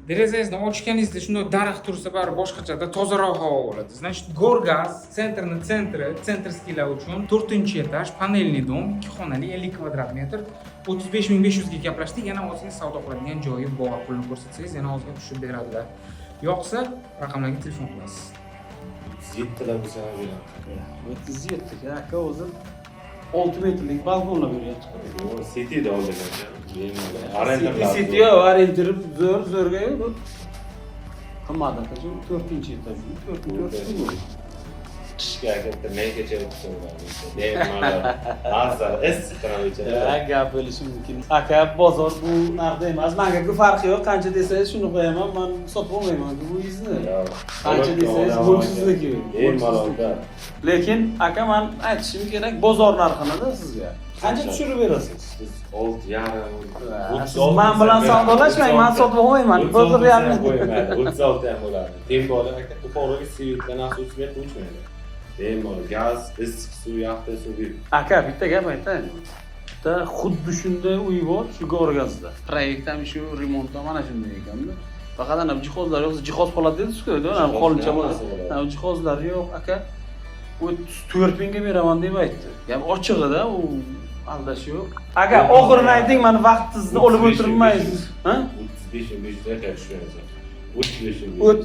Derazangizni ochganingizda shunday daraxt tursa, baribir boshqachada, tozaroq havo bo'ladi. Значит, Gorgaz, центр ni центр i, центрский lar uchun to'rtinchi этаж, панельный дом, ikki xonali, 50 kvadrat metr, 35 500 ga gaplashdik. Yana ozgina savdo qiladigan joyi bor, pulni ko'rsatsangiz, yana ozgina tushib beradilar. Yoqsa, raqamlarga telefon qilasiz. 37lar bo'lsa ham beradi. 37ga, aka, o'zi 6 metrlik balkonlar beryapti. Yo'q, Cityda oldik, aka. Bemalol. Arenda. City yo'q, arenda zo'r, zo'rga bu. Qimmat, aka, to'rtinchi этаж, to'rtinchi bu. Qishga, aka, bitta maykacha o'tsa bo'ladi. Bemalol. Mazza, issiq qilib ichadi. Ya, gap bo'lishi mumkin. Aka, bozor bu narxda emas. Manga farqi yo'q, qancha desangiz shuni qo'yaman, man sotib olmayman bu uyingizni. Qancha desangiz, bo'ldi sizniki. Bemalol. Lekin, aka, man aytishim kerak bozor narxini-da sizga. Qancha tushirib berasiz? Siz 6,5. Siz man bilan savdolashmang, man sotib olmayman. Bozor реально. Qo'ymaydi. 36 ham bo'ladi. Тем более, aka, Buxoroga светlar narsa o'chmaydi, o'chmaydi. Bemalol gaz, issiq suv, yaxta suv. Aka, bitta gap aytayin. Bitta xuddi shunday uy bor shu Gorgazda. Proyekt ham shu, remont ham mana shunday ekanda. Faqat ana jihozlar yo'q, jihoz qoladi dedingiz-ku, ana qo'lcha bo'ladi. Hammasi bo'ladi. Ana jihozlar yo'q, aka. 34 mingga beraman deb aytdi. Gap ochig'ida, u aldash yo'q. Aka, oxirini ayting, mani vaqtingizni olib o'tirmaysiz. Ha? 35 500 aka, tushmaysiz. 35 500. O't